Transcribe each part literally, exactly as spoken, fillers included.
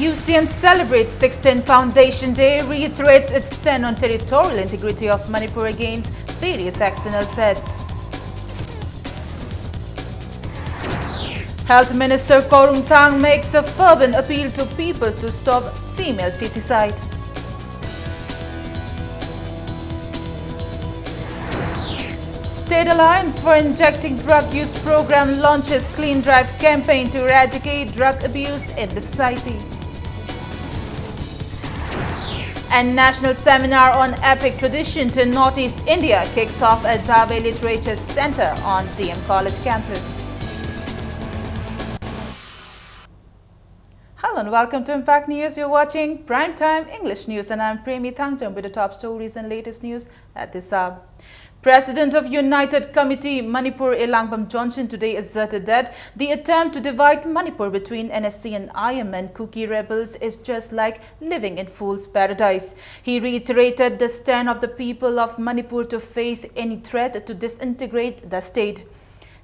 U C M celebrates sixteenth Foundation Day, reiterates its stand on territorial integrity of Manipur against various external threats. Health Minister Khorumthang makes a fervent appeal to people to stop female feticide. State Alliance for Injecting Drug Use Program launches Clean Drive campaign to eradicate drug abuse in the society. And National Seminar on Epic Tradition to Northeast India kicks off at Dave Literature Centre on D M College campus. Hello and welcome to Impact News. You're watching Prime Time English News and I'm Premi Thangjam with the top stories and latest news at this hour. President of United Committee Manipur Elangbam Johnson today asserted that the attempt to divide Manipur between N S C N I M and Kuki rebels is just like living in fool's paradise. He reiterated the stand of the people of Manipur to face any threat to disintegrate the state.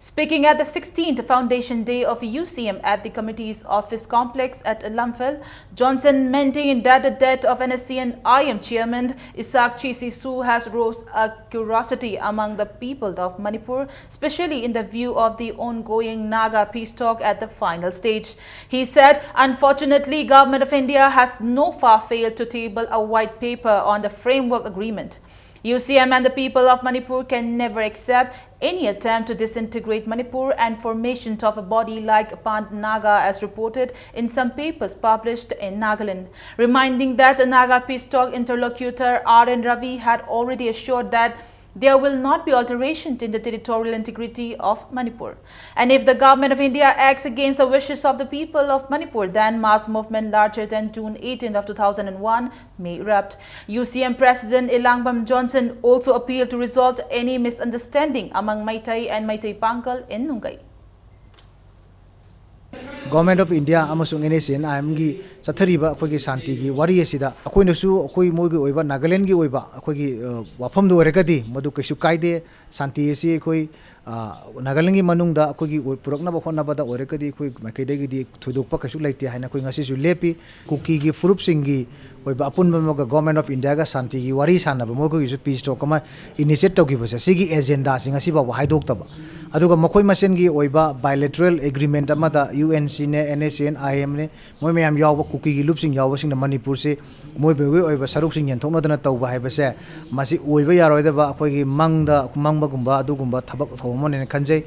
Speaking at the sixteenth Foundation Day of U C M at the committee's office complex at Lamphel, Johnson maintained that the death of N S C N I M chairman Isaac Chisi Su has raised a curiosity among the people of Manipur, especially in the view of the ongoing Naga peace talk at the final stage. He said, "Unfortunately, Government of India has no far failed to table a white paper on the framework agreement. U C M and the people of Manipur can never accept any attempt to disintegrate Manipur and formation of a body like Pand Naga as reported in some papers published in Nagaland," reminding that the Naga peace talk interlocutor R N Ravi had already assured that there will not be alteration in the territorial integrity of Manipur. And if the Government of India acts against the wishes of the people of Manipur, then mass movement larger than June eighteenth of two thousand one may erupt. U C M President Elangbam Johnson also appealed to resolve any misunderstanding among Meitei and Meitei Pangal in Nungay. Government of India ꯑꯃꯁꯨꯡ N S C N I M ꯒꯤ ꯆꯠꯊꯔꯤꯕ ꯑꯩꯈꯣꯏꯒꯤ ꯁꯥꯟꯇꯤꯒꯤ ꯋꯥꯔꯤ ꯑꯁꯤꯗ ꯑꯩꯈꯣꯏꯅꯁꯨ ꯑꯩꯈꯣꯏ ꯃꯣꯏꯒꯤ ꯑꯣꯏꯕ, ꯅꯥꯒꯥꯂꯦꯟꯒꯤ ꯑꯣꯏꯕ ꯑꯩꯈꯣꯏꯒꯤ, ꯑ, ꯋꯥꯐꯝꯗꯨ ꯑꯣꯏꯔꯒꯗꯤ ꯃꯗꯨ ꯀꯩꯁꯨ ꯀꯥꯏꯗꯦ꯫ ꯁꯥꯟꯇꯤ ꯑꯁꯤ ꯑꯩꯈꯣꯏ, ꯑ, ꯅꯥꯒꯥꯂꯦꯟꯒꯤ ꯃꯅꯨꯡꯗ ꯑꯩꯈꯣꯏꯒꯤ ꯑꯣꯏ-, ꯄꯨꯔꯛꯅꯕ ꯍꯣꯠꯅꯕꯗ ꯑꯣꯏꯔꯒꯗꯤ ꯑꯩꯈꯣꯏ ꯃꯥꯏꯀꯩꯗꯒꯤꯗꯤ ꯊꯣꯏꯗꯣꯛꯄ ꯀꯩꯁꯨ ꯂꯩꯇꯦ ꯍꯥꯏꯅ ꯑꯩꯈꯣꯏ ꯉꯁꯤꯁꯨ ꯂꯦꯞꯄꯤ꯫ ꯀꯨꯀꯤꯒꯤ ꯐꯨꯔꯨꯞꯁꯤꯡꯒꯤ ꯑꯣꯏꯕ ꯑꯄꯨꯟꯕ ꯑꯃꯒ Government of India ꯒ ꯁꯥꯟꯇꯤꯒꯤ ꯋꯥꯔꯤ ꯁꯥꯟꯅꯕ, ꯃꯈꯣꯏꯒꯤꯁꯨ peace talk ꯑꯃ initiate ꯇꯧꯈꯤꯕꯁꯦ, ꯁꯤꯒꯤ ꯑꯦꯖꯦꯟꯗꯥꯁꯤ ꯉꯁꯤ ꯐꯥꯎꯕ ꯍꯥꯏꯗꯣꯛꯇꯕ, ꯑꯗꯨꯒ ꯃꯈꯣꯏ ꯃꯁꯦꯟꯒꯤ ꯑꯣꯏꯕ bilateral agreement ꯑꯃꯗ U N C ꯅꯦ, N S C N I M ꯅꯦ, ꯃꯣꯏ ꯃꯌꯥꯝ ꯌꯥꯎꯕ, ꯀꯨꯀꯤꯒꯤ ꯂꯨꯞꯁꯤꯡ ꯌꯥꯎꯕꯁꯤꯡꯅ ꯃꯅꯤꯄꯨꯔꯁꯤ ꯃꯣꯏ ꯃꯣꯏꯒꯤ ꯑꯣꯏꯕ ꯁꯔꯨꯛꯁꯤꯡ ꯌꯦꯟꯊꯣꯛꯅꯗꯅ ꯇꯧꯕ ꯍꯥꯏꯕꯁꯦ, ꯃꯁꯤ ꯑꯣꯏꯕ ꯌꯥꯔꯣꯏꯗꯕ, ꯑꯩꯈꯣꯏꯒꯤ ꯃꯪꯗ ꯃꯪꯕꯒꯨꯝꯕ ꯑꯗꯨꯒꯨꯝꯕ ꯊꯕꯛ ꯊꯧꯔꯝ ꯑꯃꯅꯦꯅ ꯈꯟꯖꯩ꯫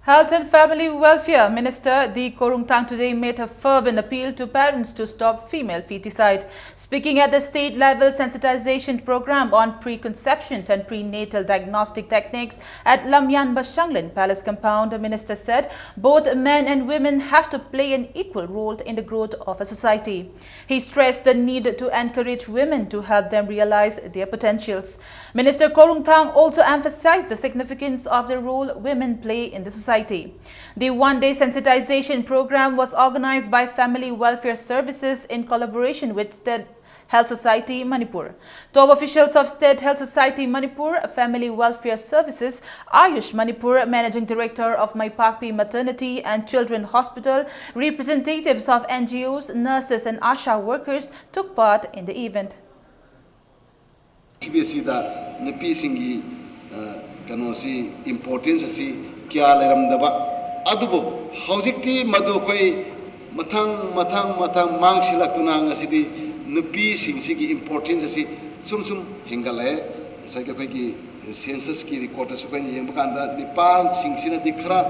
Health and Family Welfare Minister D Khorumthang today made a fervent appeal to parents to stop female feticide. Speaking at the state-level sensitization program on preconception and prenatal diagnostic techniques at Lamyanba Shanglin Palace compound, the minister said both men and women have to play an equal role in the growth of a society. He stressed the need to encourage women to help them realize their potentials. Minister Khorumthang also emphasized the significance of the role women play in the society. The one-day sensitization program was organized by Family Welfare Services in collaboration with State Health Society Manipur. Top officials of State Health Society Manipur, Family Welfare Services, Ayush Manipur, Managing Director of Maipakpi Maternity and Children Hospital, representatives of N G Os, nurses and ASHA workers took part in the event. ꯁꯤꯕꯤꯁꯤꯗ ꯅꯨꯄꯤꯁꯤꯡꯒꯤ, ꯑ, ꯀꯩꯅꯣꯁꯤ, importance ꯑꯁꯤ ꯀꯌꯥ ꯂꯩꯔꯝꯗꯕ, ꯑꯗꯨꯕꯨ ꯍꯧꯖꯤꯛꯇꯤ ꯃꯗꯨ ꯑꯩꯈꯣꯏ ꯃꯊꯪ ꯃꯊꯪ ꯃꯊꯪ ꯃꯥꯡꯁꯤꯜꯂꯛꯇꯨꯅ ꯉꯁꯤꯗꯤ ꯅꯨꯄꯤꯁꯤꯡꯁꯤꯒꯤ importance ꯑꯁꯤ ꯁꯨꯝ ꯁꯨꯝ ꯍꯦꯟꯒꯠꯂꯛꯑꯦ꯫ ꯉꯁꯥꯏꯒꯤ ꯑꯩꯈꯣꯏꯒꯤ census ꯀꯤ record ꯇꯁꯨ ꯑꯩꯈꯣꯏꯅ ꯌꯦꯡꯕ ꯀꯥꯟꯗ ꯅꯨꯄꯥꯁꯤꯡꯁꯤꯅꯗꯤ ꯈꯔ,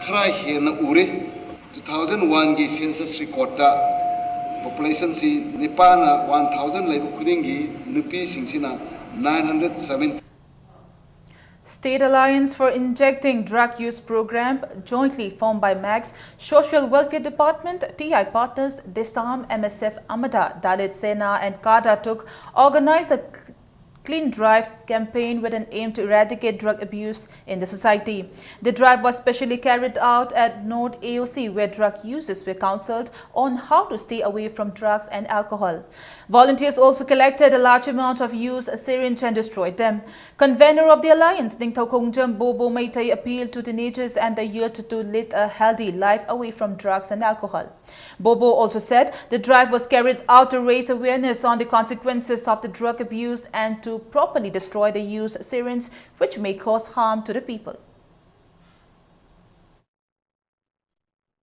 ꯈꯔ ꯍꯦꯟꯅ ꯎꯔꯦ꯫ Two thousand one ꯒꯤ census record ꯇ population ꯁꯤ ꯅꯨꯄꯥꯅ one thousand ꯂꯩꯕ ꯈꯨꯗꯤꯡꯒꯤ ꯅꯨꯄꯤꯁꯤꯡꯁꯤꯅ nine hundred seventy꯫ State Alliance for Injecting Drug Use Program, jointly formed by MACS, Social Welfare Department, T I Partners, DISAM, M S F Amata, Dalit Sena and CADA took organized a Clean Drive campaign with an aim to eradicate drug abuse in the society. The drive was specially carried out at North A O C, where drug users were counseled on how to stay away from drugs and alcohol. Volunteers also collected a large amount of used syringe and destroyed them. Convener of the alliance, Ningthoukhongjam Bobo Meitei, appealed to teenagers and the youth to lead a healthy life away from drugs and alcohol. Bobo also said the drive was carried out to raise awareness on the consequences of the drug abuse and to properly destroy the used syringe, which may cause harm to the people.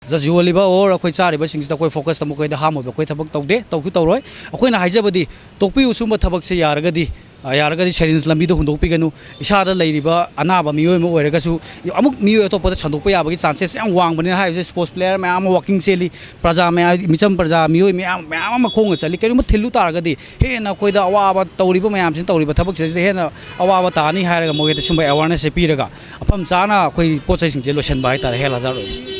Just ꯌꯣꯜꯂꯤꯕ or ꯑꯩꯈꯣꯏ ꯆꯥꯔꯤꯕꯁꯤꯡꯁꯤꯗ ꯑꯩꯈꯣꯏ focus ꯇꯧꯕ, ꯑꯩꯈꯣꯏꯗ harm ꯑꯣꯏꯕ ꯑꯩꯈꯣꯏ ꯊꯕꯛ ꯇꯧꯗꯦ, ꯇꯧꯁꯨ ꯇꯧꯔꯣꯏ꯫ ꯑꯩꯈꯣꯏꯅ ꯍꯥꯏꯖꯕꯗꯤ, ꯇꯣꯛꯄꯤꯌꯨ, ꯁꯨꯝꯕ ꯊꯕꯛꯁꯦ ꯌꯥꯔꯒꯗꯤ, ꯑ, ꯌꯥꯔꯒꯗꯤ syringe ꯂꯝꯕꯤꯗ ꯍꯨꯟꯗꯣꯛꯄꯤꯒꯅꯨ꯫ ꯏꯁꯥꯗ ꯂꯩꯔꯤꯕ ꯑꯅꯥꯕ ꯃꯤꯑꯣꯏ ꯑꯃ ꯑꯣꯏꯔꯒꯁꯨ, ꯑꯃꯨꯛ ꯃꯤꯑꯣꯏ ꯑꯇꯣꯞꯄꯗ ꯁꯟꯗꯣꯛꯄ ꯌꯥꯕꯒꯤ chances ꯌꯥꯝ ꯋꯥꯡꯕꯅꯤꯅ ꯍꯥꯏꯔꯤꯕꯁꯦ, sports player ꯃꯌꯥꯝ ꯑꯃ walking ꯆꯦꯜꯂꯤ, ꯄ꯭ꯔꯖꯥ ꯃꯌꯥꯝ, ꯃꯤꯆꯝ ꯄ꯭ꯔꯖꯥ ꯃꯤꯑꯣꯏ ꯃꯌꯥꯝ, ꯃꯌꯥꯝ ꯑꯃ ꯈꯣꯡꯅ ꯆꯠꯂꯤ꯫ ꯀꯔꯤꯒꯨꯝꯕ ꯊꯤꯜꯂꯨ ꯇꯥꯔꯒꯗꯤ ꯍꯦꯟꯅ ꯑꯩꯈꯣꯏꯗ ꯑꯋꯥꯕ, ꯇꯧꯔꯤꯕ ꯃꯌꯥꯝꯁꯤꯅ ꯇꯧꯔꯤꯕ ꯊꯕꯛꯁꯤꯗꯩꯁꯤꯗ ꯍꯦꯟꯅ ꯑꯋꯥꯕ ꯇꯥꯅꯤ ꯍꯥꯏꯔꯒ ꯃꯣꯏꯗ ꯁꯨꯝꯕ awareness ꯁꯦ ꯄꯤꯔꯒ ꯃꯐꯝ ꯆꯥꯅ ꯑꯩꯈꯣꯏ ꯄꯣꯠ ꯆꯩꯁꯤꯡꯁꯦ ꯂꯣꯏꯁꯤꯟꯕ ꯍꯥꯏꯇꯥꯔꯦ, health hazard ꯑꯣꯏꯕ꯫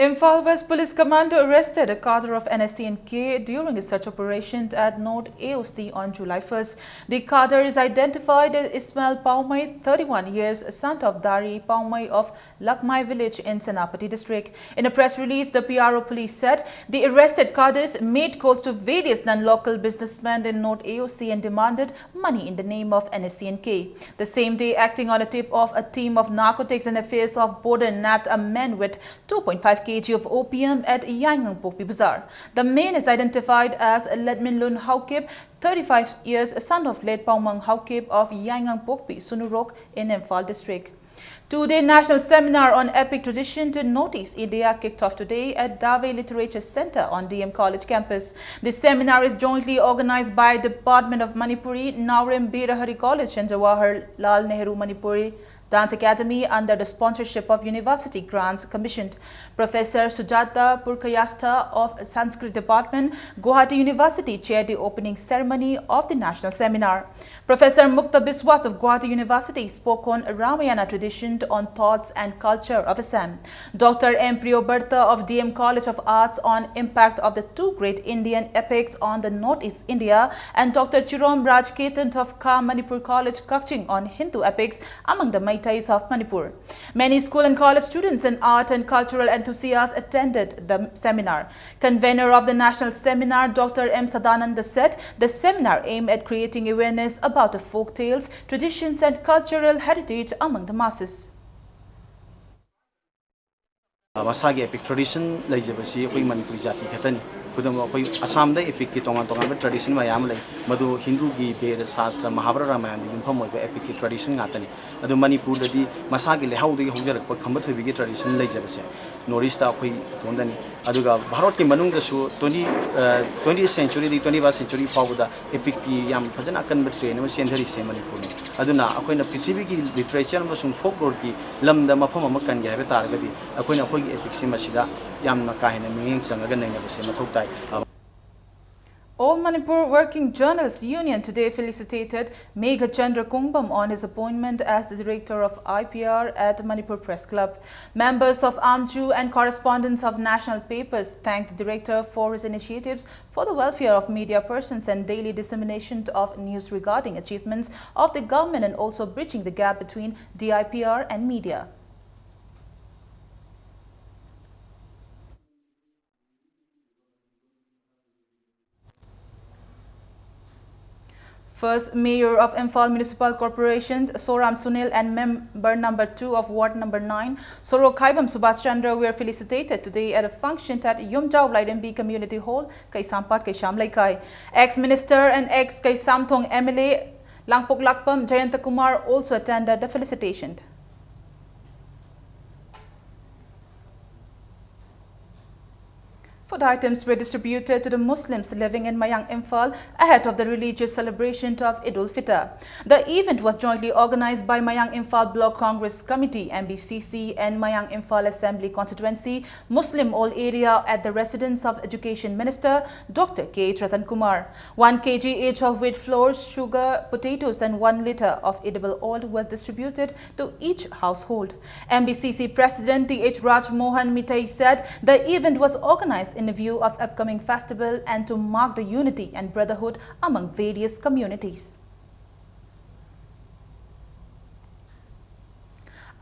Imphal West Police Commando arrested a cadre of N S C N K during a search operation at North A O C on July first. The cadre is identified as Ismail Paumai, thirty-one years, son of Dari Paumai of Lakmai village in Senapati district. In a press release, the P R O police said the arrested cadres made calls to various non-local businessmen in North A O C and demanded money in the name of N S C N K. The same day, acting on a tip of a team of narcotics and affairs of border nabbed a man with two point five K G of opium at Yaingangpokpi Bazaar. The man is identified as Letminlun Haokip, thirty-five years, son of late Paumang Haokip of Yaingangpokpi Sunurok in Imphal district. Two-day national seminar on epic tradition to Northeast India kicked off today at Dave Literature Centre on D M College campus. This seminar is jointly organized by Department of Manipuri, Naorem Birahari College and Jawaharlal Nehru Manipuri Dance Academy under the sponsorship of University Grants commissioned. Professor Sujata Purkayastha of Sanskrit Department, Guwahati University chaired the opening ceremony of the national seminar. Professor Mukta Biswas of Guwahati University spoke on Ramayana tradition, on thoughts and culture of Assam. Doctor M Priyobarta of D M College of Arts on impact of the two great Indian epics on the Northeast India, and Doctor Chirom Raj Ketan of Kha Manipur College Kakching on Hindu epics among the Meiteis of Manipur. Many school and college students and art and cultural enthusiasts attended the seminar. Convener of the national seminar, Doctor M Sadananda, said the seminar aimed at creating awareness about the folk tales, traditions, and cultural heritage among the masses. ꯃꯁꯥꯒꯤ epic tradition ꯂꯩꯖꯕꯁꯤ ꯑꯩꯈꯣꯏ ꯃꯅꯤꯄꯨꯔꯤ ꯖꯥꯇꯤ ꯈꯛꯇꯅꯤ꯫ ꯈꯨꯗꯝ ꯑꯩꯈꯣꯏ ꯑꯁꯥꯝꯗ ꯑꯦꯄꯤꯛꯀꯤ ꯇꯣꯉꯥꯟ ꯇꯣꯉꯥꯟꯕ tradition ꯃꯌꯥꯝ ꯑꯃ ꯂꯩ, ꯃꯗꯨ ꯍꯤꯟꯗꯨꯒꯤ ꯕꯦꯗ ꯁꯥꯁꯇ꯭ꯔ ꯃꯍꯥꯚꯥꯔꯠ ꯔꯥꯃꯥꯌꯟꯗ ꯌꯨꯝꯐꯝ ꯑꯣꯏꯕ ꯑꯦꯄꯤꯛꯀꯤ ꯇ꯭ꯔꯦꯗꯤꯁꯟ ꯉꯥꯛꯇꯅꯤ꯫ ꯑꯗꯨ ꯃꯅꯤꯄꯨꯔꯗꯗꯤ ꯃꯁꯥꯒꯤ ꯂꯩꯍꯥꯎꯗꯒꯤ ꯍꯧꯖꯔꯛꯄ ꯈꯝꯕ ꯊꯣꯏꯕꯤꯒꯤ ꯇ꯭ꯔꯦꯗꯤꯁꯟ ꯂꯩꯖꯕꯁꯦ ꯅꯣꯔꯠ ꯏꯁꯇ ꯑꯩꯈꯣꯏ ꯏꯇꯣꯝꯗꯅꯤ꯫ ꯑꯗꯨꯒ ꯚꯥꯔꯠꯀꯤ ꯃꯅꯨꯡꯗꯁꯨ ꯇ꯭ꯋꯦꯟꯇꯤ ꯇ꯭ꯋꯦꯟꯇꯤ ꯁꯦꯟꯆꯨꯔꯤꯗꯒꯤ ꯇ꯭ꯋꯦꯟꯇꯤ ꯐꯥꯔꯁ ꯁꯦꯟꯆꯨꯔꯤ ꯐꯥꯎꯕꯗ ꯑꯦꯄꯤꯛꯀꯤ ꯌꯥꯝ ꯐꯖꯅ ꯑꯀꯟꯕ ꯇ꯭ꯔꯦꯟ ꯑꯃ ꯆꯦꯟꯊꯔꯤꯁꯦ ꯃꯅꯤꯄꯨꯔꯅꯤ꯫ ꯑꯗꯨꯅ ꯑꯩꯈꯣꯏꯅ ꯄ꯭ꯔꯤꯊꯤꯕꯤꯒꯤ ꯂꯤꯇꯔꯦꯆꯔ ꯑꯃꯁꯨꯡ ꯐꯣꯛꯂꯣꯔꯒꯤ ꯂꯝꯗ ꯃꯐꯝ ꯑꯃ ꯀꯟꯒꯦ ꯍꯥꯏꯕ ꯇꯥꯔꯒꯗꯤ ꯑꯩꯈꯣꯏꯅ ꯑꯩꯈꯣꯏꯒꯤ ꯑꯦꯄꯤꯛꯁꯤ ꯃꯁꯤꯗ ꯌꯥꯝꯅ ꯀꯥ ꯍꯦꯟꯅ ꯃꯤꯠꯌꯦꯡ ꯆꯪꯉꯒ ꯅꯩꯅꯕꯁꯦ ꯃꯊꯧ ꯇꯥꯏ꯫ All Manipur Working Journalists Union today felicitated Meghachandra Kungbam on his appointment as the director of I P R at Manipur Press Club. Members of AMCHU and correspondents of national papers thanked the director for his initiatives for the welfare of media persons and daily dissemination of news regarding achievements of the government and also bridging the gap between D I P R and media. First Mayor of Imphal Municipal Corporation, Soram Sunil, and member number two of Ward number nine, Soro Khaibam Subhash Chandra, were felicitated today at a function at Yumjao Lairembi Community Hall, Kaisampat, Kaisam Leikai. Ex-minister and ex-Kaisamthong M L A Langpok Lakpam Jayanta Kumar also attended the felicitation. Food items were distributed to the Muslims living in Mayang Imphal ahead of the religious celebration of Eid ul-Fitr. The event was jointly organized by Mayang Imphal Block Congress Committee, M B C C, and Mayang Imphal Assembly Constituency Muslim All Area at the residence of Education Minister Doctor K H Ratan Kumar. One K G each of wheat flour, sugar, potatoes, and one litre of edible oil was distributed to each household. M B C C President T H Raj Mohan Mithai said the event was organized in view of upcoming festival and to mark the unity and brotherhood among various communities.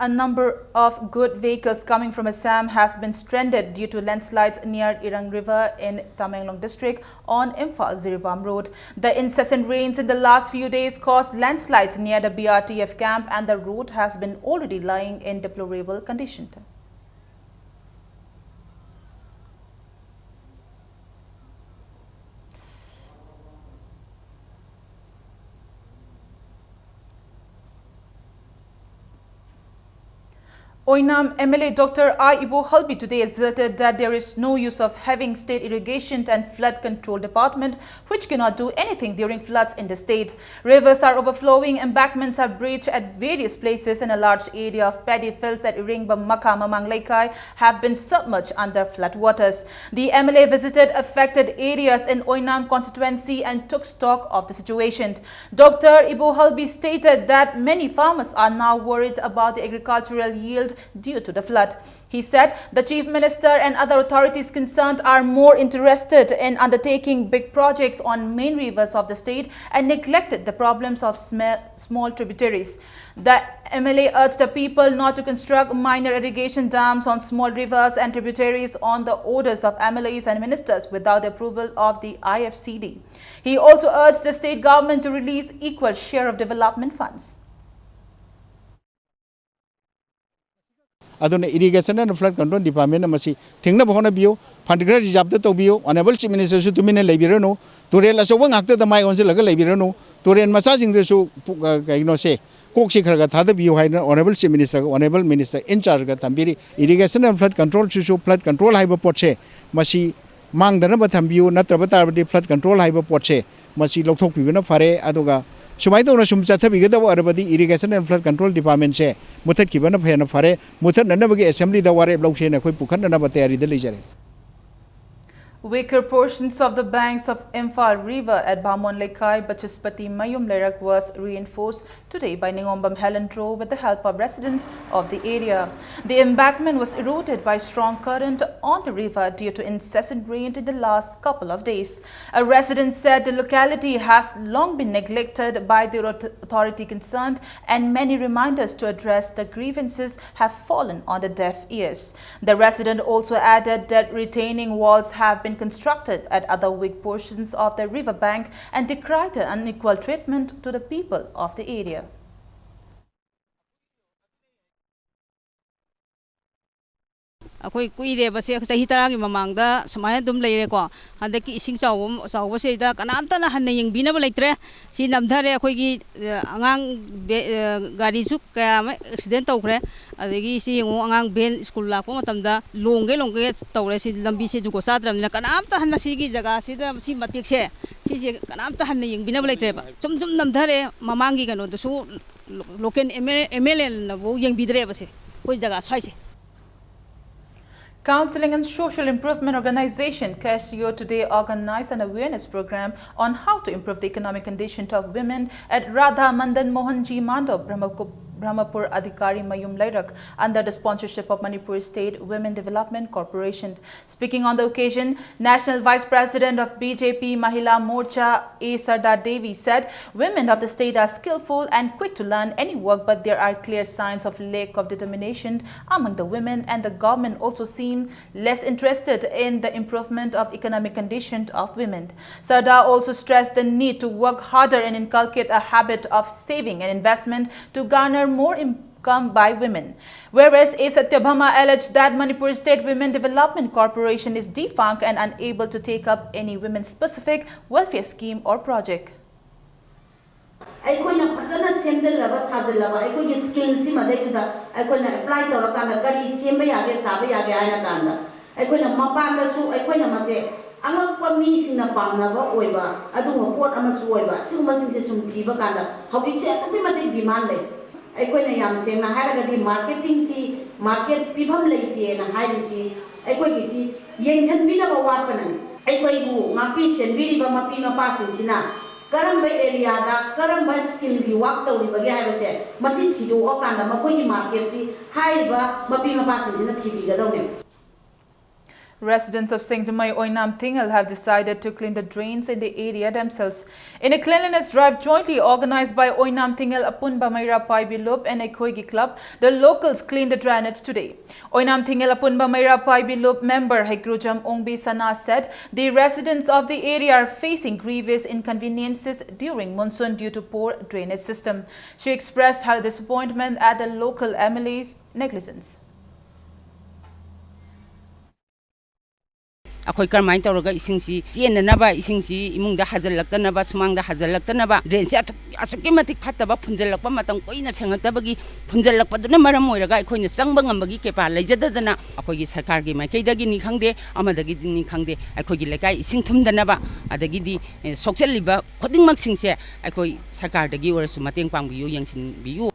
A number of good vehicles coming from Assam has been stranded due to landslides near Irang River in Tamenglong district on Imphal Jiribam Road. The incessant rains in the last few days caused landslides near the B R T F camp, and the road has been already lying in deplorable condition. Oinam M L A Doctor I Ibohalbi today asserted that there is no use of having state irrigation and flood control department, which cannot do anything during floods in the state. Rivers are overflowing, embankments are breached at various places, and a large area of paddy fields at Iringbam Makam among Leikai have been submerged under flood waters. The M L A visited affected areas in Oinam constituency and took stock of the situation. Doctor Ibohalbi stated that many farmers are now worried about the agricultural yield due to the flood. He said the Chief Minister and other authorities concerned are more interested in undertaking big projects on main rivers of the state and neglected the problems of sma- small tributaries. The M L A urged the people not to construct minor irrigation dams on small rivers and tributaries on the orders of M L As and ministers without the approval of the I F C D. He also urged the state government to release equal share of development funds. ꯑꯗꯨꯅ Irrigation and Flood Control Department ꯅ ꯃꯁꯤ ꯊꯤꯡꯅꯕ ꯍꯣꯠꯅꯕꯤꯌꯨ꯫ Fund ꯈꯔ reserve ꯇ ꯇꯧꯕꯤꯌꯨ꯫ Honourable Chief Minister ꯁꯨ ꯇꯨꯃꯤꯟꯅ ꯂꯩꯕꯤꯔꯅꯨ꯫ ꯇꯨꯔꯦꯜ ꯑꯆꯧꯕ ꯉꯥꯛꯇꯗ ꯃꯥꯏ ꯑꯣꯟꯁꯤꯜꯂꯒ ꯂꯩꯕꯤꯔꯅꯨ꯫ ꯇꯨꯔꯦꯜ ꯃꯆꯥꯁꯤꯡꯗꯁꯨ ꯄꯨ-, ꯑ, ꯀꯩꯅꯣꯁꯦ, ꯀꯣꯛꯁꯤ ꯈꯔ ꯈꯔ ꯊꯥꯗꯕꯤꯌꯨ ꯍꯥꯏꯅ Honourable Chief Minister ꯒ Honourable Minister in charge ꯒ ꯊꯝꯕꯤꯔꯤ꯫ Irrigation and Flood Control ꯁꯤꯁꯨ, flood control ꯍꯥꯏꯕ ꯄꯣꯠꯁꯦ, ꯃꯁꯤ ꯃꯥꯡꯗꯅꯕ ꯊꯝꯕꯤꯌꯨ, ꯅꯠꯇ꯭ꯔꯕ ꯇꯥꯔꯕꯗꯤ flood control ꯍꯥꯏꯕ ꯄꯣꯠꯁꯦ ꯃꯁꯤ ꯂꯧꯊꯣꯛꯄꯤꯕꯅ ꯐꯔꯦ꯫ ꯑꯗꯨꯒ ꯁꯨꯃꯥꯏꯅ ꯇꯧꯅ ꯁꯨꯝ ꯆꯠꯊꯕꯤꯒꯗꯕ ꯑꯣꯏꯔꯕꯗꯤ Irrigation and Flood Control Department ꯁꯦ ꯃꯨꯊꯠꯈꯤꯕꯅ ꯍꯦꯟꯅ ꯐꯔꯦ꯫ ꯃꯨꯊꯠꯅꯅꯕꯒꯤ Assembly ꯗ ꯋꯥꯔꯦꯞ ꯂꯧꯁꯦꯅ ꯑꯩꯈꯣꯏ ꯄꯨꯈꯠꯅꯅꯕ ꯇꯌꯥꯔꯤꯗ ꯂꯩꯖꯔꯦ꯫ Weaker portions of the banks of Imphal River at Bamon Lekhai, Bachaspati Mayum Leirak was reinforced today by Ningombam Helen Tro with the help of residents of the area. The embankment was eroded by strong current on the river due to incessant rain in the last couple of days. A resident said the locality has long been neglected by the auth-, authority concerned, and many reminders to address the grievances have fallen on the deaf ears. The resident also added that retaining walls have been constructed at other weak portions of the riverbank and decried the unequal treatment to the people of the area. ꯑꯩꯈꯣꯏ ꯀꯨꯏꯔꯦꯕ ꯁꯦ, ꯆꯍꯤ ꯇꯔꯥꯒꯤ ꯃꯃꯥꯡꯗ ꯁꯨꯃꯥꯏꯅ ꯑꯗꯨꯝ ꯂꯩꯔꯦꯀꯣ꯫ ꯍꯟꯗꯛꯀꯤ ꯏꯁꯤꯡ ꯆꯥꯎꯕ, ꯆꯥꯎꯕꯁꯤꯗ ꯀꯅꯥꯝꯇꯅ ꯍꯟꯅ ꯌꯦꯡꯕꯤꯅꯕ ꯂꯩꯇ꯭ꯔꯦ꯫ ꯁꯤ ꯅꯝꯊꯔꯦ꯫ ꯑꯩꯈꯣꯏꯒꯤ, ꯑ, ꯑꯉꯥꯡ ꯕꯦ-, ꯑ, ꯒꯥꯔꯤꯁꯨ ꯀꯌꯥ ꯑꯃ accident ꯇꯧꯈ꯭ꯔꯦ꯫ ꯑꯗꯒꯤ ꯁꯤ ꯌꯦꯡꯉꯨ, ꯑꯉꯥꯡ van school ꯂꯥꯛꯄ ꯃꯇꯝꯗ ꯂꯣꯡꯒꯦ ꯂꯣꯡꯒꯦ ꯇꯧꯔꯦ꯫ ꯁꯤ ꯂꯝꯕꯤꯁꯦ ꯖꯨꯒꯣꯠ ꯆꯥꯗ꯭ꯔꯕꯅꯤꯅ ꯀꯅꯥꯝꯇ ꯍꯟꯅ ꯁꯤꯒꯤ ꯖꯒꯥꯁꯤꯗ, ꯁꯤ ꯃꯇꯦꯛꯁꯦ, ꯁꯤꯁꯦ ꯀꯅꯥꯝꯇ ꯍꯟꯅ ꯌꯦꯡꯕꯤꯅꯕ ꯂꯩꯇ꯭ꯔꯦꯕ꯫ ꯁꯨꯝ ꯁꯨꯝ ꯅꯝꯊꯔꯦ꯫ ꯃꯃꯥꯡꯒꯤ ꯀꯩꯅꯣꯗꯨꯁꯨ ꯂꯣ-, local MLA, MLA ꯅꯐꯥꯎ ꯌꯦꯡꯕꯤꯗ꯭ꯔꯦꯕ ꯁꯦ, ꯑꯩꯈꯣꯏ ꯖꯒꯥ ꯁ꯭ꯋꯥꯏꯁꯦ꯫ Counseling and Social Improvement Organization, CASIO, today organized an awareness program on how to improve the economic condition of women at Radha Madan Mohanji Mandop, Brahmaku-, Brahmapur Adhikari Mayum Leirak, under the sponsorship of Manipur State Women Development Corporation. Speaking on the occasion, National Vice President of BJP Mahila Morcha, A Sarda Devi, said women of the state are skillful and quick to learn any work, but there are clear signs of lack of determination among the women, and the government also seem less interested in the improvement of economic condition of women. Sarda also stressed the need to work harder and inculcate a habit of saving and investment to garner more im- come by women. Whereas A Satyabhama alleged that Manipur State Women Development Corporation is defunct and unable to take up any women-specific welfare scheme or project. ꯑꯩꯈꯣꯏꯅ ꯐꯖꯅ ꯁꯦꯝꯖꯤꯜꯂꯕ ꯁꯥꯖꯤꯜꯂꯕ ꯑꯩꯈꯣꯏꯒꯤ ꯁ꯭ꯀꯤꯜꯁꯤ ꯃꯗꯩꯗꯨꯗ ꯑꯩꯈꯣꯏꯅ apply ꯇꯧꯔꯀꯥꯟꯗ ꯀꯔꯤ ꯁꯦꯝꯕ ꯌꯥꯒꯦ ꯁꯥꯕ ꯌꯥꯒꯦ ꯍꯥꯏꯅ ꯀꯥꯟꯗ ꯑꯩꯈꯣꯏꯅ ꯃꯄꯥꯟꯗꯁꯨ ꯑꯩꯈꯣꯏꯅ ꯃꯁꯦ ꯑꯉꯛꯄ ꯃꯤꯁꯤꯡꯅ ꯄꯥꯝꯅꯕ ꯑꯣꯏꯕ ꯑꯗꯨꯒꯨꯝꯕ ꯄꯣꯠ ꯑꯃꯁꯨ ꯑꯣꯏꯕ, ꯑꯁꯤꯒꯨꯝꯕꯁꯤꯡꯁꯦ ꯁꯨꯝ ꯊꯤꯕ ꯀꯥꯟꯗ ꯍꯧꯖꯤꯛꯁꯦ ꯑꯗꯨꯛꯀꯤ ꯃꯇꯤꯛ ꯗꯤꯃꯥꯟ ꯂꯩ꯫ ꯑꯩꯈꯣꯏꯅ ꯌꯥꯝ ꯁꯦꯡꯅ ꯍꯥꯏꯔꯒꯗꯤ ꯃꯥꯔꯀꯦꯇꯤꯡꯁꯤ, ꯃꯥꯔꯀꯦꯠ ꯄꯤꯐꯝ ꯂꯩꯇꯦꯅ ꯍꯥꯏꯔꯤꯁꯤ ꯑꯩꯈꯣꯏꯒꯤꯁꯤ ꯌꯦꯡꯁꯤꯟꯕꯤꯅꯕ ꯋꯥꯠꯄꯅꯅꯤ꯫ ꯑꯩꯈꯣꯏꯕꯨ ꯉꯥꯛꯄꯤ ꯁꯦꯟꯕꯤꯔꯤꯕ ꯃꯄꯤ ꯃꯄꯥꯁꯤꯡꯁꯤꯅ ꯀꯔꯝꯕ ꯑꯦꯔꯤꯌꯥꯗ ꯀꯔꯝꯕ ꯁ꯭ꯀꯤꯜꯒꯤ ꯋꯥꯛ ꯇꯧꯔꯤꯕꯒꯦ ꯍꯥꯏꯕꯁꯦ ꯃꯁꯤ ꯊꯤꯗꯣꯛꯑꯀꯥꯟꯗ ꯃꯈꯣꯏꯒꯤ ꯃꯥꯔꯀꯦꯠꯁꯤ ꯍꯥꯏꯔꯤꯕ ꯃꯄꯤ ꯃꯄꯥꯁꯤꯡꯁꯤꯅ ꯊꯤꯕꯤꯒꯗꯧꯅꯦ꯫ Residents of Singjamei Oinam Thingal have decided to clean the drains in the area themselves. In a cleanliness drive jointly organized by Oinam Thingal Apunba Meira Paibi Lup and Ekhoigi Club, the locals cleaned the drainage today. Oinam Thingal Apunba Meira Paibi Lup member Hegrujam Ongbi Sana said the residents of the area are facing grievous inconveniences during monsoon due to poor drainage system. She expressed her disappointment at the local M L A's negligence. ꯑꯩꯈꯣꯏ ꯀꯔꯝꯍꯥꯏꯅ ꯇꯧꯔꯒ ꯏꯁꯤꯡꯁꯤ ꯆꯦꯟꯅꯅꯕ, ꯏꯁꯤꯡꯁꯤ ꯏꯃꯨꯡꯗ ꯍꯥꯖꯤꯜꯂꯛꯇꯅꯕ, ꯁꯨꯃꯥꯡꯗ ꯍꯥꯖꯤꯜꯂꯛꯇꯅꯕ, ꯗ꯭ꯔꯦꯟꯁꯦ ꯑꯁꯨꯛ-, ꯑꯁꯨꯛꯀꯤ ꯃꯇꯤꯛ ꯐꯠꯇꯕ, ꯐꯨꯟꯖꯜꯂꯛꯄ ꯃꯇꯝ ꯀꯨꯏꯅ ꯁꯦꯡꯉꯛꯇꯕꯒꯤ ꯐꯨꯟꯖꯜꯂꯛꯄꯗꯨꯅ ꯃꯔꯝ ꯑꯣꯏꯔꯒ ꯑꯩꯈꯣꯏꯅ ꯆꯪꯕ ꯉꯝꯕꯒꯤ ꯀꯦꯄꯥ ꯂꯩꯖꯗꯗꯅ ꯑꯩꯈꯣꯏꯒꯤ ꯁꯔꯀꯥꯔꯒꯤ ꯃꯥꯏꯀꯩꯗꯒꯤꯅꯤ ꯈꯪꯗꯦ, ꯑꯃꯗꯒꯤꯅꯤ ꯈꯪꯗꯦ, ꯑꯩꯈꯣꯏꯒꯤ ꯂꯩꯀꯥꯏ ꯏꯁꯤꯡ ꯊꯨꯝꯗꯅꯕ, ꯑꯗꯒꯤꯗꯤ, ꯑꯦ, ꯁꯣꯛꯆꯜꯂꯤꯕ ꯈꯨꯗꯤꯡꯃꯛꯁꯤꯡꯁꯦ ꯑꯩꯈꯣꯏ ꯁꯔꯀꯥꯔꯗꯒꯤ ꯑꯣꯏꯔꯁꯨ ꯃꯇꯦꯡ ꯄꯥꯡꯕꯤꯌꯨ, ꯌꯦꯡꯁꯤꯟꯕꯤꯌꯨ꯫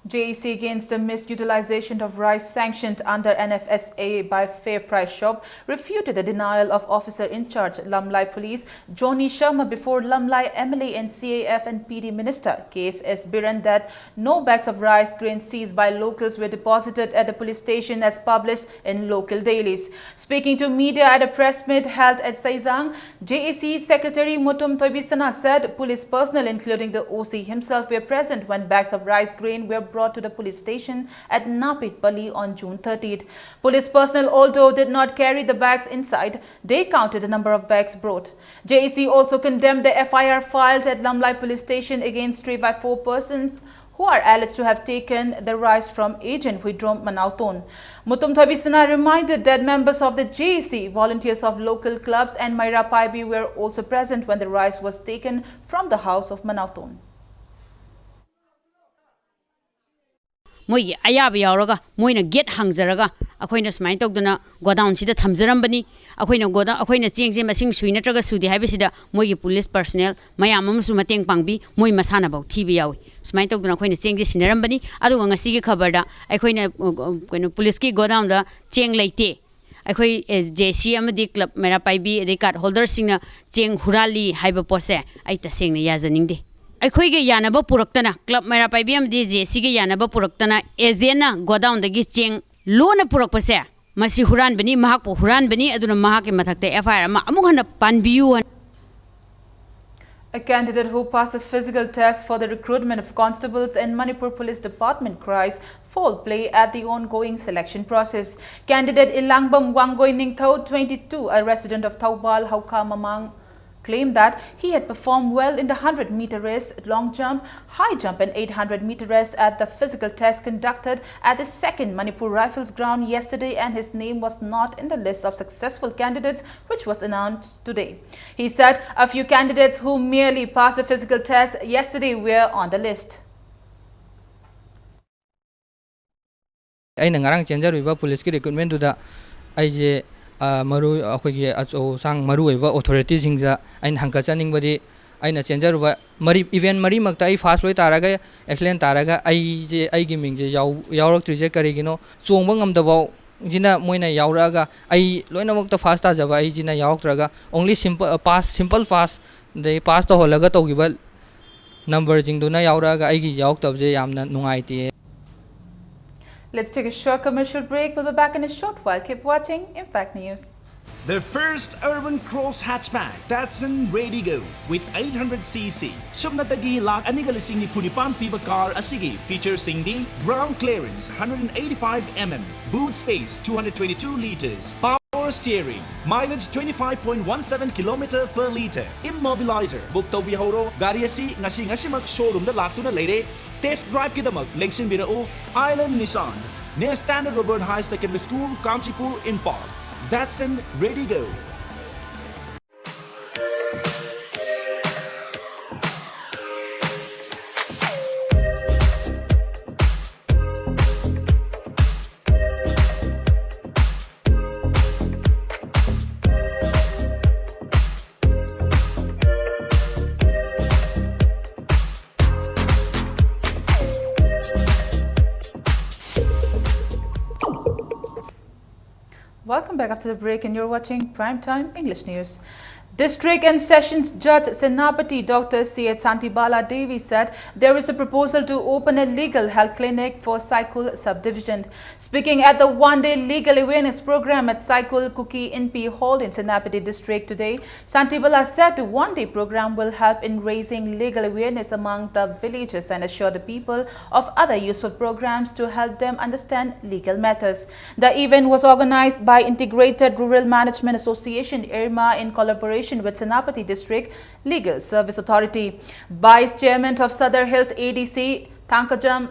J A C against the misutilization of rice sanctioned under N F S A by Fair Price Shop refuted the denial of officer in charge Lamlai Police Johnny Sharma before Lamlai M L A and C A F and P D Minister K S S Biren that no bags of rice grain seized by locals were deposited at the police station as published in local dailies. Speaking to media at a press meet held at Saizang, J A C Secretary Mutum Thoibisana said police personnel, including the O C himself, were present when bags of rice grain were brought to the police station at Napit Pali on June thirtieth. Police personnel, although did not carry the bags inside, they counted the number of bags brought. J A C also condemned the F I R filed at Lamlai Police Station against three by four persons who are alleged to have taken the rice from Agent Huidrom Manauton. Mutum Thoibisana reminded that members of the J A C, volunteers of local clubs and Maira Paibi were also present when the rice was taken from the house of Manauton. ꯃꯣꯏꯒꯤ ꯑꯌꯥꯕ ꯌꯥꯎꯔꯒ ꯃꯣꯏꯅ get ꯍꯥꯡꯖꯔꯒ ꯑꯩꯈꯣꯏꯅ ꯁꯨꯃꯥꯏꯅ ꯇꯧꯗꯅ ꯒꯣꯗꯥꯎꯟꯁꯤꯗ ꯊꯝꯖꯔꯝꯕꯅꯤ꯫ ꯑꯩꯈꯣꯏꯅ godown, ꯑꯩꯈꯣꯏꯅ ꯆꯦꯡꯁꯦ ꯃꯁꯤꯡ ꯁꯨꯏ ꯅꯠꯇ꯭ꯔꯒ ꯁꯨꯗꯦ ꯍꯥꯏꯕꯁꯤꯗ ꯃꯣꯏꯒꯤ ꯄꯨꯂꯤꯁ ꯄꯔꯁꯣꯅꯦꯜ ꯃꯌꯥꯝ ꯑꯃꯁꯨ ꯃꯇꯦꯡ ꯄꯥꯡꯕꯤ, ꯃꯣꯏ ꯃꯁꯥꯅꯐꯥꯎ ꯊꯤꯕ ꯌꯥꯎꯏ꯫ ꯁꯨꯃꯥꯏꯅ ꯇꯧꯗꯅ ꯑꯩꯈꯣꯏꯅ ꯆꯦꯡꯁꯦ ꯁꯤꯟꯅꯔꯝꯕꯅꯤ꯫ ꯑꯗꯨꯒ ꯉꯁꯤꯒꯤ ꯈꯕꯔꯗ ꯑꯩꯈꯣꯏꯅ ꯑ, ꯑ, ꯀꯩꯅꯣ ꯄꯨꯂꯤꯁꯀꯤ ꯒꯣꯗꯥꯎꯟꯗ ꯆꯦꯡ ꯂꯩꯇꯦ, ꯑꯩꯈꯣꯏ ꯖꯦ ꯁꯤ ꯑꯃꯗꯤ ꯀ꯭ꯂꯕ ꯃꯩꯔꯥ ꯄꯥꯏꯕꯤ ꯑꯗꯩ ꯀꯥꯔꯗ ꯍꯣꯜꯗꯔꯁꯤꯡꯅ ꯆꯦꯡ ꯍꯨꯔꯥꯜꯂꯤ ꯍꯥꯏꯕ ꯄꯣꯠꯁꯦ ꯑꯩ ꯇꯁꯦꯡꯅ ꯌꯥꯖꯅꯤꯡꯗꯦ꯫ ꯑꯩꯈꯣꯏꯒ ꯌꯥꯅꯕ ꯄꯨꯔꯛꯇꯅ, ꯀ꯭ꯂꯕ ꯃꯩꯔꯥ ꯄꯥꯏꯕꯤ ꯑꯃꯗꯤ ꯖꯦ ꯁꯤꯒ ꯌꯥꯅꯕ ꯄꯨꯔꯛꯇꯅ ꯑꯦꯖꯦꯟꯅ ꯒꯣꯗꯥꯎꯟꯗꯒꯤ ꯆꯦꯡ ꯂꯣꯟꯅ ꯄꯨꯔꯛꯄꯁꯦ ꯃꯁꯤ ꯍꯨꯔꯥꯟꯕꯅꯤ, ꯃꯍꯥꯛꯄꯨ ꯍꯨꯔꯥꯟꯕꯅꯤ, ꯑꯗꯨꯅ ꯃꯍꯥꯛꯀꯤ ꯃꯊꯛꯇ ꯑꯦꯐ ꯑꯥꯏ ꯑꯥꯔ ꯑꯃ ꯑꯃꯨꯛ ꯍꯟꯅ ꯄꯥꯟꯕꯤꯌꯨ ꯍꯥꯏꯅ꯫ A candidate who passed the physical test for the recruitment of constables in Manipur Police Department cries foul play at the ongoing selection process. Candidate Ilangbam Wangoi Ningthou, twenty-two, a resident of Thoubal, Haukha Mamang, claimed that he had performed well in the hundred meter race, long jump, high jump, and eight hundred meter race at the physical test conducted at the second Manipur Rifles ground yesterday, and his name was not in the list of successful candidates which was announced today. He said a few candidates who merely passed the physical test yesterday were on the list. ꯑꯩꯅ ꯉꯔꯥꯡ ꯆꯦꯟꯖꯔꯨꯏꯕ ꯄꯨꯂꯤꯁꯀꯤ ꯔꯤꯀ꯭ꯔꯨꯠꯃꯦꯟꯗꯨꯗ ꯑꯩꯁꯦ, ꯑ, ꯃꯔꯨ ꯑꯩꯈꯣꯏꯒꯤ ꯑꯆꯧ ꯑꯁꯥꯡ ꯃꯔꯨ ꯑꯣꯏꯕ ꯑꯣꯊꯣꯔꯤꯇꯤꯁꯤꯡꯗ ꯑꯩꯅ ꯍꯪꯒꯠꯆꯅꯤꯡꯕꯗꯤ, ꯑꯩꯅ ꯆꯦꯟꯖꯔꯨꯕ ꯃꯔꯤ, ꯏꯚꯦꯟ ꯃꯔꯤꯃꯛꯇ ꯑꯩ ꯐꯥꯔꯁ ꯂꯣꯏ ꯇꯥꯔꯒ, ꯑꯦꯛꯁꯂꯦꯟ ꯇꯥꯔꯒ, ꯑꯩꯁꯦ, ꯑꯩꯒꯤ ꯃꯤꯡꯁꯦ ꯌꯥꯎ-, ꯌꯥꯎꯔꯛꯇ꯭ꯔꯤꯁꯦ ꯀꯔꯤꯒꯤꯅꯣ? ꯆꯣꯡꯕ ꯉꯝꯗꯕꯁꯤꯅ ꯃꯣꯏꯅ ꯌꯥꯎꯔꯛꯑꯒ, ꯑꯩ ꯂꯣꯏꯅꯃꯛꯇ ꯐꯥꯔꯁ ꯇꯥꯖꯕ ꯑꯩꯁꯤꯅ ꯌꯥꯎꯔꯛꯇ꯭ꯔꯒ, ꯑꯣꯡꯂꯤ ꯁꯤꯝꯄꯜ ꯄꯥꯁ, ꯁꯤꯝꯄꯜ ꯄꯥꯁ, ꯑꯗꯩ ꯄꯥꯁ ꯇꯧꯍꯜꯂꯒ ꯇꯧꯈꯤꯕ ꯅꯝꯕꯔꯁꯤꯡꯗꯨꯅ ꯌꯥꯎꯔꯛꯑꯒ ꯑꯩꯒꯤ ꯌꯥꯎꯔꯛꯇꯕꯁꯦ ꯌꯥꯝꯅ ꯅꯨꯡꯉꯥꯏꯇꯦ꯫ Let's take a short commercial break. We'll be back in a short while. Keep watching Impact News. The first urban cross hatchback, Datsun Raydigo, with eight hundred C C. ꯁꯨꯞꯅꯇꯒꯤ ꯂꯥꯈ ꯑꯅꯤꯒ ꯂꯤꯁꯤꯡ ꯅꯤꯐꯨ ꯅꯤꯄꯥꯟ ꯄꯤꯕ ꯀꯥꯔ ꯑꯁꯤꯒꯤ ꯐꯤꯆꯔꯁꯤꯡꯗꯤ: ground clearance hundred and eighty-five mm, boot space two hundred twenty-two liters, power steering, mileage twenty-five point one seven kilometer per liter, immobilizer꯫ Book ꯇꯧꯕꯤꯍꯧꯔꯣ꯫ ꯒꯥꯔꯤ ꯑꯁꯤ ꯉꯁꯤ ꯉꯁꯤꯃꯛ ꯁꯣꯔꯨꯝꯗ ꯂꯥꯛꯇꯨꯅ ꯂꯩꯔꯦ꯫ Test driveꯀꯤꯗꯃꯛ ꯂꯦꯡꯁꯤꯟꯕꯤꯔꯛꯎ Island Nissan, near Standard Robert High Secondary School, Kanchipur, Imphal. Datsun, ready go. Welcome back after the break, and you're watching Prime Time English News. District and Sessions Judge Senapati Doctor C H Santibala Devi said there is a proposal to open a legal health clinic for Saikul subdivision. Speaking at the one-day legal awareness program at Saikul Kuki Inpi Hall in Senapati District today, Santibala said the one-day program will help in raising legal awareness among the villagers and assure the people of other useful programs to help them understand legal matters. The event was organized by Integrated Rural Management Association, IRMA, in collaboration with Senapati District Legal Service Authority. Vice Chairman of Sadar Hills A D C, Thangkajam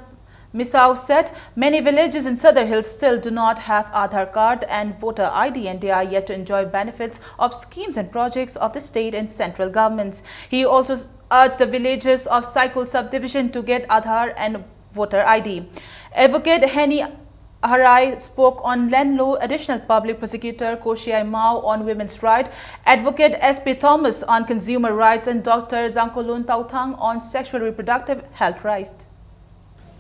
Misao said many villages in Sadar Hills still do not have Aadhaar card and voter I D, and they are yet to enjoy benefits of schemes and projects of the state and central governments. He also s- urged the villagers of Saikul subdivision to get Aadhaar and voter I D. Advocate Henny Harai spoke on land law, Additional Public Prosecutor Koshiyai Mao on women's right, Advocate S P Thomas on consumer rights, and Doctor Zangkolun Tauthang on sexual reproductive health rights.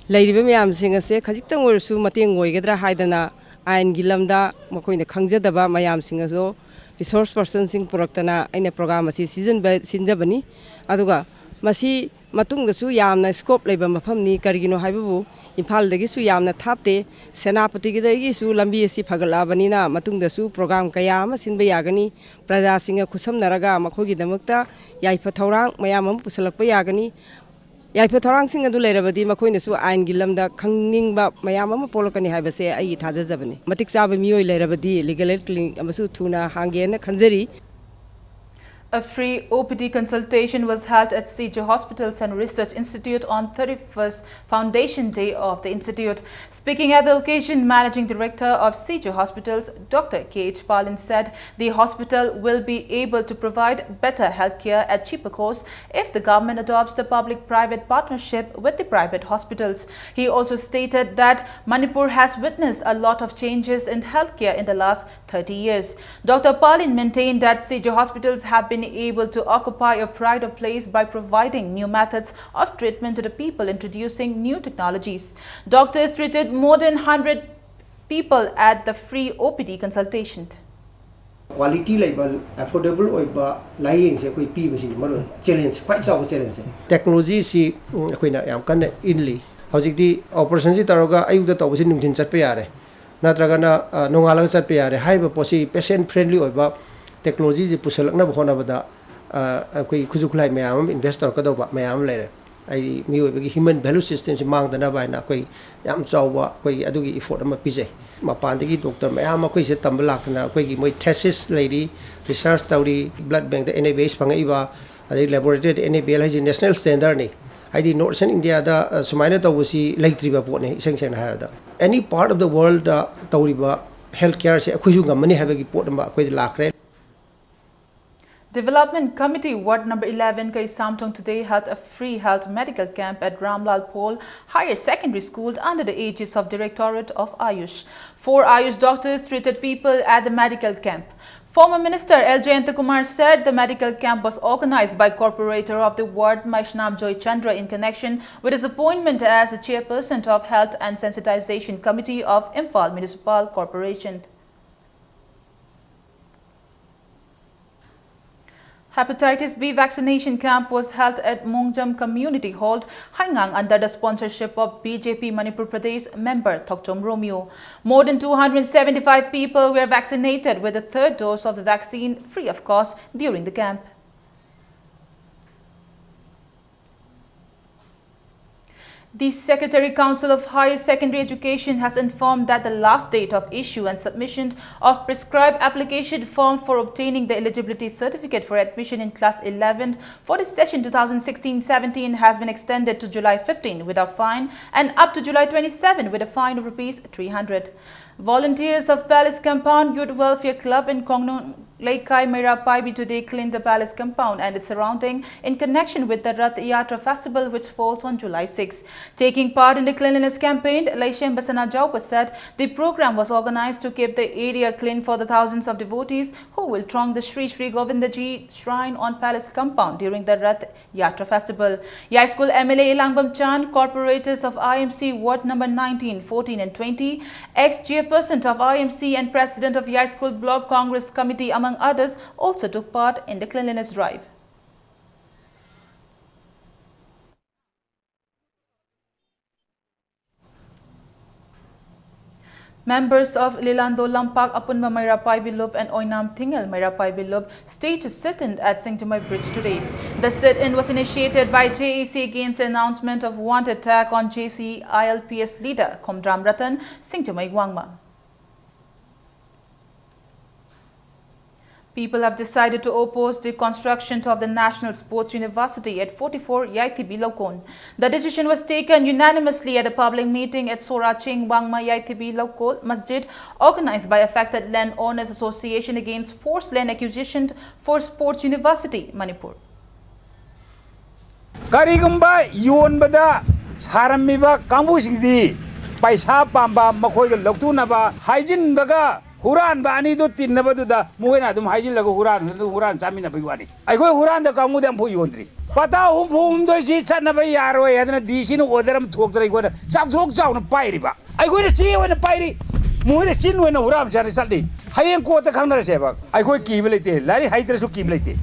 ꯂꯩꯔꯤꯕ ꯃꯌꯥꯝꯁꯤꯡ ꯑꯁꯦ ꯈꯖꯤꯛꯇꯪ ꯑꯣꯏꯔꯁꯨ ꯃꯇꯦꯡ ꯑꯣꯏꯒꯗ꯭ꯔꯥ ꯍꯥꯏꯗꯅ ꯑꯥꯏꯟꯒꯤ ꯂꯝꯗ ꯃꯈꯣꯏꯅ ꯈꯪꯖꯗꯕ ꯃꯌꯥꯝꯁꯤꯡ ꯑꯗꯣ ꯔꯤꯁꯣꯔꯁ ꯄꯔꯁꯟꯁꯤꯡ ꯄꯨꯔꯛꯇꯅ ꯑꯩꯅ ꯄ꯭ꯔꯣꯒ꯭ꯔꯥꯝ ꯑꯁꯤ ꯁꯤꯖꯤꯟꯕ-, ꯁꯤꯟꯖꯕꯅꯤ꯫ ꯑꯗꯨꯒ ꯃꯁꯤ ꯃꯇꯨꯡꯗꯁꯨ ꯌꯥꯝꯅ ꯁ꯭ꯀꯣꯞ ꯂꯩꯕ ꯃꯐꯝꯅꯤ꯫ ꯀꯔꯤꯒꯤꯅꯣ ꯍꯥꯏꯕꯕꯨ ꯏꯝꯐꯥꯜꯗꯒꯤꯁꯨ ꯌꯥꯝꯅ ꯊꯥꯞꯇꯦ, ꯁꯦꯅꯥꯄꯇꯤꯗꯒꯤꯁꯨ ꯂꯝꯕꯤ ꯑꯁꯤ ꯐꯒꯠꯂꯛꯑꯕꯅꯤꯅ ꯃꯇꯨꯡꯗꯁꯨ ꯄ꯭ꯔꯣꯒ꯭ꯔꯥꯝ ꯀꯌꯥ ꯑꯃ ꯁꯤꯟꯕ ꯌꯥꯒꯅꯤ꯫ ꯄ꯭ꯔꯖꯥꯁꯤꯡꯒ ꯈꯨꯠꯁꯝꯅꯔꯒ ꯃꯈꯣꯏꯒꯤꯗꯃꯛꯇ ꯌꯥꯏꯐ ꯊꯧꯔꯥꯡ ꯃꯌꯥꯝ ꯑꯃ ꯄꯨꯁꯜꯂꯛꯄ ꯌꯥꯒꯅꯤ꯫ ꯌꯥꯏꯐ ꯊꯧꯔꯥꯡꯁꯤꯡ ꯑꯗꯨ ꯂꯩꯔꯕꯗꯤ ꯃꯈꯣꯏꯅꯁꯨ ꯑꯥꯏꯟꯒꯤ ꯂꯝꯗ ꯈꯪꯅꯤꯡꯕ ꯃꯌꯥꯝ ꯑꯃ ꯄꯣꯛꯂꯛꯀꯅꯤ ꯍꯥꯏꯕꯁꯦ ꯑꯩꯒꯤ ꯊꯥꯖꯖꯕꯅꯤ꯫ ꯃꯇꯤꯛ ꯆꯥꯕ ꯃꯤꯑꯣꯏ ꯂꯩꯔꯕꯗꯤ ꯂꯤꯒꯦꯜ ꯑꯦꯗ ꯀ꯭ꯂꯤꯅꯤꯛ ꯑꯃꯁꯨ ꯊꯨꯅ ꯍꯥꯡꯒꯦꯅ ꯈꯟꯖꯔꯤ꯫ A free O P D consultation was held at C J Hospitals and Research Institute on thirty-first Foundation Day of the Institute. Speaking at the occasion, Managing Director of C J Hospitals, Doctor K H Palin, said the hospital will be able to provide better healthcare at cheaper cost if the government adopts the public-private partnership with the private hospitals. He also stated that Manipur has witnessed a lot of changes in healthcare in the last thirty years. Doctor Palin maintained that C J hospitals have been able to occupy a pride of place by providing new methods of treatment to the people, introducing new technologies. Doctors treated more than one hundred people at the free O P D consultation. Quality level, affordable ꯑꯣꯏꯕ ꯂꯥꯏꯌꯦꯡꯁꯦ ꯑꯩꯈꯣꯏ ꯄꯤꯕꯁꯤꯅꯤ ꯃꯔꯨ ꯑꯣꯏꯅ challenge, ꯈ꯭ꯋꯥꯏ ꯆꯥꯎꯕ ꯆꯦꯂꯦꯟꯖꯁꯦ꯫ ꯇꯦꯛꯅꯣꯂꯣꯖꯤꯁꯤ ꯎꯝ, ꯑꯩꯈꯣꯏꯅ ꯌꯥꯝ ꯀꯟꯅ ꯏꯜꯂꯤ꯫ ꯍꯧꯖꯤꯛꯇꯤ ꯑꯣꯄꯔꯦꯁꯟꯁꯤ ꯇꯧꯔꯒ ꯑꯌꯨꯛꯇ ꯇꯧꯕꯁꯤ ꯅꯨꯡꯊꯤꯟ ꯆꯠꯄ ꯌꯥꯔꯦ, ꯅꯠꯇ꯭ꯔꯒꯅ ꯑ, ꯅꯣꯡꯉꯥꯜꯂꯒ ꯆꯠꯄ ꯌꯥꯔꯦ꯫ ꯍꯥꯏꯔꯤꯕ ꯄꯣꯠꯁꯤ ꯄꯦꯁꯦꯟ ꯐ꯭ꯔꯦꯟꯂꯤ ꯑꯣꯏꯕ ꯇꯦꯛꯅꯣꯂꯣꯖꯤꯁꯤ ꯄꯨꯁꯜꯂꯛꯅꯕ ꯍꯣꯠꯅꯕꯗ ꯑ, ꯑꯩꯈꯣꯏꯒꯤ ꯈꯨꯠꯁꯨ ꯈꯨꯠꯂꯥꯏ ꯃꯌꯥꯝ ꯑꯃ ꯏꯟꯚꯦꯁ ꯇꯧꯔꯛꯀꯗꯧꯕ ꯃꯌꯥꯝ ꯑꯃ ꯂꯩꯔꯦ꯫ ꯍꯥꯏꯗꯤ ꯃꯤꯑꯣꯏꯕꯒꯤ ꯍ꯭ꯌꯨꯃꯦꯟ ꯚꯦꯂꯨ ꯁꯤꯁꯇꯦꯝꯁꯤ ꯃꯥꯡꯗꯅꯕ ꯍꯥꯏꯅ ꯑꯩꯈꯣꯏ ꯌꯥꯝ ꯆꯥꯎꯕ ꯑꯩꯈꯣꯏꯒꯤ ꯑꯗꯨꯒꯤ ꯏꯐꯣꯔꯠ ꯑꯃ ꯄꯤꯖꯩ꯫ ꯃꯄꯥꯟꯗꯒꯤ ꯗꯣꯛꯇꯔ ꯃꯌꯥꯝ ꯑꯩꯈꯣꯏꯁꯤꯗ ꯇꯝꯕ ꯂꯥꯛꯇꯅ ꯑꯩꯈꯣꯏꯒꯤ ꯃꯣꯏ ꯊꯦꯁꯤꯁ ꯂꯩꯔꯤ, ꯔꯤꯁꯔꯁ ꯇꯧꯔꯤ, ꯕ꯭ꯂꯗ ꯕꯦꯡꯛꯇ ꯑꯦꯟ ꯑꯦ ꯕꯤ ꯑꯦꯁ ꯐꯪꯉꯛꯏꯕ, ꯑꯗꯩ ꯂꯦꯕꯣꯔꯦꯇꯔꯤꯗ ꯑꯦꯟ ꯑꯦ ꯕꯤ ꯑꯦꯜ ꯍꯥꯏꯁꯤ ꯅꯦꯁꯅꯦꯜ ꯁ꯭ꯇꯦꯟꯗꯔꯗꯅꯤ꯫ ꯍꯥꯏꯗꯤ ꯅꯣꯔꯠ ꯏꯁꯇꯔꯟ ꯏꯟꯗꯤꯌꯥꯗ ꯑ, ꯁꯨꯃꯥꯏꯅ ꯇꯧꯕꯁꯤ ꯂꯩꯇ꯭ꯔꯤꯕ ꯄꯣꯠꯅꯤ꯫ ꯏꯁꯦꯡ ꯁꯦꯡꯅ ꯍꯥꯏꯔꯕꯗ ꯑꯦꯅꯤ ꯄꯥꯔꯠ ꯑꯣꯐ ꯗ ꯋꯥꯔꯜꯗ ꯇꯧꯔꯤꯕ ꯍꯦꯜꯊ ꯀꯤꯌꯔꯁꯦ ꯑꯩꯈꯣꯏꯁꯨ ꯉꯝꯃꯅꯤ ꯍꯥꯏꯕꯒꯤ ꯄꯣꯠ ꯑꯃ ꯑꯩꯈꯣꯏꯗ ꯂꯥꯛꯈ꯭ꯔꯦ꯫ Development Committee Ward number eleven Kaisamthong today held a free health medical camp at Ramlal Paul Higher Secondary School under the aegis of Directorate of Ayush. Four Ayush doctors treated people at the medical camp. Former Minister L Jayanta Kumar said the medical camp was organized by corporator of the ward, Maishnam Joy Chandra, in connection with his appointment as the chairperson of Health and Sensitization Committee of Imphal Municipal Corporation. Hepatitis B vaccination camp was held at Mongjam Community Hall, Haingang, under the sponsorship of B J P Manipur Pradesh member Thokchom Romeo. More than two hundred seventy-five people were vaccinated with the third dose of the vaccine free of cost during the camp. The Secretary Council of Higher Secondary Education has informed that the last date of issue and submission of prescribed application form for obtaining the eligibility certificate for admission in class eleven for the session two thousand sixteen seventeen has been extended to July fifteen without fine and up to July twenty-seven with a fine of rupees three hundred. Volunteers of Palace Compound Youth Welfare Club in Kongnung Leikai Meira Paibi today cleaned the palace compound and its surrounding in connection with the Rath Yatra festival, which falls on July sixth. Taking part in the cleanliness campaign, Leishem Basana Jaupa said the program was organized to keep the area clean for the thousands of devotees who will throng the Sri Sri Govindaji shrine on palace compound during the Rath Yatra festival. Yaikul M L A Elangbam Chan, corporators of I M C Ward number nineteen, fourteen and twenty, ex-chairperson of I M C and president of Yaikul Block Congress Committee, among others, also took part in the cleanliness drive. Members of Lilando Lampak Apunba Meira Paibi Lup and Oinam Thingel Meira Paibi Lup staged a sit-in at Singjamei Bridge today. The sit-in was initiated by J A C against the announcement of want attack on J C I L P S leader Khomdram Ratan Singjamei Wangma. People have decided to oppose the construction of the National Sports University at forty-four Yaithibi Lokon. The decision was taken unanimously at a public meeting at Soraching Wangma Yaithibi Lokon Masjid, organized by Affected Land Owners Association against forced land acquisition for Sports University, Manipur. ꯀꯔꯤꯒꯨꯝꯕ ꯌꯣꯟꯕꯗ ꯁꯥꯔꯝꯃꯤꯕ ꯀꯥꯡꯕꯨꯁꯤꯡꯗꯤ ꯄꯩꯁꯥ ꯄꯥꯝꯕ, ꯃꯈꯣꯏꯒ ꯂꯧꯊꯣꯛꯅꯕ ꯍꯥꯏꯖꯤꯟꯕꯒ ꯍꯨꯔꯥꯟꯕ ꯑꯅꯤꯗꯨ ꯇꯤꯟꯅꯕꯗꯨꯗ ꯃꯈꯣꯏꯅ ꯑꯗꯨꯝ ꯍꯥꯏꯖꯤꯜꯂꯒ ꯍꯨꯔꯥꯟ-, ꯍꯨꯔꯥꯟ ꯆꯥꯃꯤꯟꯅꯕꯒꯤ ꯋꯥꯅꯤ꯫ ꯑꯩꯈꯣꯏ ꯍꯨꯔꯥꯟꯗ ꯀꯥꯡꯕꯨꯗꯤ ꯑꯝꯐꯥꯎ ꯌꯣꯟꯗ꯭ꯔꯤ꯫ ꯄꯇꯥ ꯍꯨꯝꯐꯨ ꯍꯨꯝꯗꯣꯏꯁꯤ ꯆꯠꯅꯕ ꯌꯥꯔꯣꯏ ꯍꯥꯏꯗꯅ D Cꯅ order ꯑꯃ ꯊꯣꯛꯇꯅ ꯑꯩꯈꯣꯏꯅ ꯆꯥꯎꯊꯣꯛ ꯆꯥꯎꯅ ꯄꯥꯏꯔꯤꯕ꯫ ꯑꯩꯈꯣꯏꯅ ꯆꯦ ꯑꯣꯏꯅ ꯄꯥꯏꯔꯤ, ꯃꯈꯣꯏꯅ ꯆꯤꯟ ꯑꯣꯏꯅ ꯍꯨꯔꯥꯟꯕꯁꯦ ꯆꯠꯂꯤ꯫ ꯍꯌꯦꯡ ꯀꯣꯔꯠꯇ ꯈꯪꯅꯔꯁꯦꯕ꯫ ꯑꯩꯈꯣꯏ ꯀꯤꯕ ꯂꯩꯇꯦ, ꯂꯥꯏꯔꯤꯛ ꯍꯩꯇ꯭ꯔꯁꯨ ꯀꯤꯕ ꯂꯩꯇꯦ꯫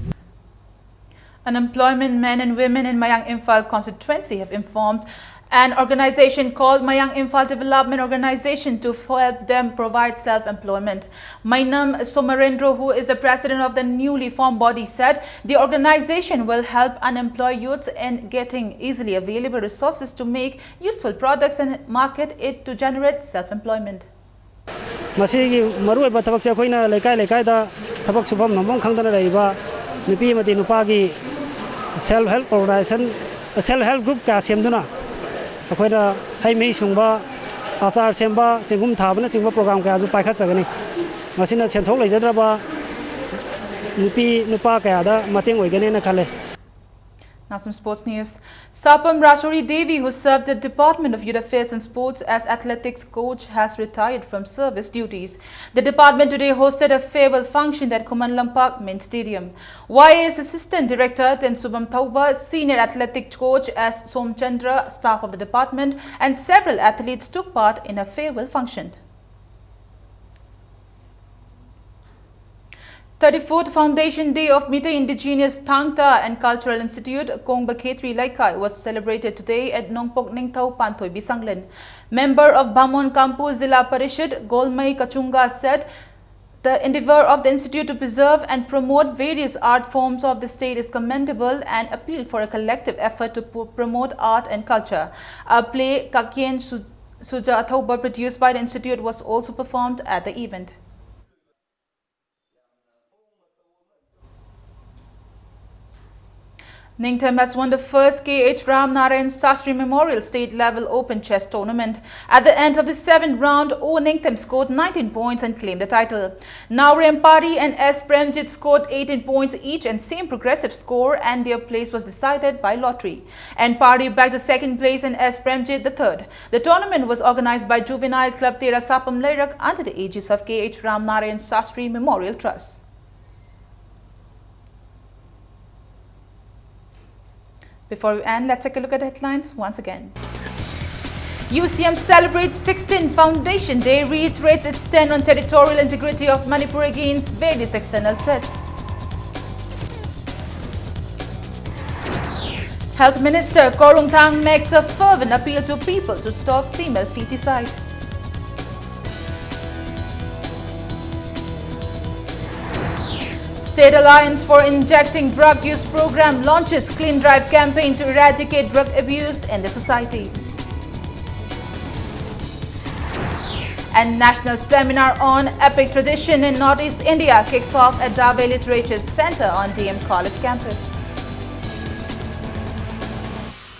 Unemployment men and women in Mayang Imphal constituency have informed an organization called Mayang Imphal Development Organization to help them provide self-employment. Mainam Somarendro, who is the president of the newly formed body, said the organization will help unemployed youths in getting easily available resources to make useful products and market it to generate self-employment. ꯃꯁꯤꯒꯤ ꯃꯔꯨꯑꯣꯏꯕ ꯊꯕꯛꯁꯦ ꯑꯩꯈꯣꯏꯅ ꯂꯩꯀꯥꯏ ꯂꯩꯀꯥꯏꯗ ꯊꯕꯛ ꯁꯨꯐꯝ ꯅꯣꯝꯐꯝ ꯈꯪꯗꯅ ꯂꯩꯔꯤꯕ ꯅꯨꯄꯤ ꯑꯃꯗꯤ ꯅꯨꯄꯥꯒꯤ self help organization, self help group ꯀꯌꯥ ꯁꯦꯝꯗꯨꯅ ꯑꯩꯈꯣꯏꯅ ꯍꯩ ꯃꯍꯤ ꯁꯨꯡꯕ, ꯑꯆꯥꯔ ꯁꯦꯝꯕ, ꯆꯦꯡꯒꯨꯝ ꯊꯥꯕꯅꯆꯤꯡꯕ program ꯀꯌꯥꯁꯨ ꯄꯥꯏꯈꯠꯆꯒꯅꯤ꯫ ꯃꯁꯤꯅ ꯁꯦꯟꯊꯣꯛ ꯂꯩꯖꯗ꯭ꯔꯕ ꯅꯨꯄꯤ ꯅꯨꯄꯥ ꯀꯌꯥꯗ ꯃꯇꯦꯡ ꯑꯣꯏꯒꯅꯦꯅ ꯈꯜꯂꯦ꯫ Now some sports news. Sapam Rashori Devi, who served the Department of Youth Affairs and Sports as athletics coach, has retired from service duties. The department today hosted a farewell function at Khuman Lampak Main Stadium. Y A S Assistant Director Tensubam Thauba, Senior Athletic Coach S Somchandra, staff of the department, and several athletes took part in a farewell function. Thirty-fourth Foundation Day of Meitei Indigenous Thangta and Cultural Institute, Kongba Khetri Leikai, was celebrated today at Nongpok Ningthau Panthoibi Sanglen. Member of Bamon Kampu Zilla Parishad, Golmei Kachunga, said the endeavor of the institute to preserve and promote various art forms of the state is commendable and appeal for a collective effort to p- promote art and culture. A play, Kakyen Su- Suja Athauba, produced by the institute, was also performed at the event. Ningtem has won the first K H Ram Narayan Shastri Memorial State Level Open Chess Tournament. At the end of the seventh round, O Ningtem scored nineteen points and claimed the title. Naurem Pari and S Premjit scored eighteen points each and same progressive score, and their place was decided by lottery. And Pari bagged the second place and S Premjit the third. The tournament was organized by Juvenile Club Tera Sapam Leirak under the aegis of K H Ram Narayan Shastri Memorial Trust. Before we end, let's take a look at the headlines once again. U C M celebrates sixteenth Foundation Day, reiterates its stand on territorial integrity of Manipur against various external threats. Health Minister Khorumthang makes a fervent appeal to people to stop female feticide. State Alliance for Injecting Drug Use Program launches Clean Drive campaign to eradicate drug abuse in the society. And National Seminar on Epic Tradition in Northeast India kicks off at Dave Literature Centre on D M College campus.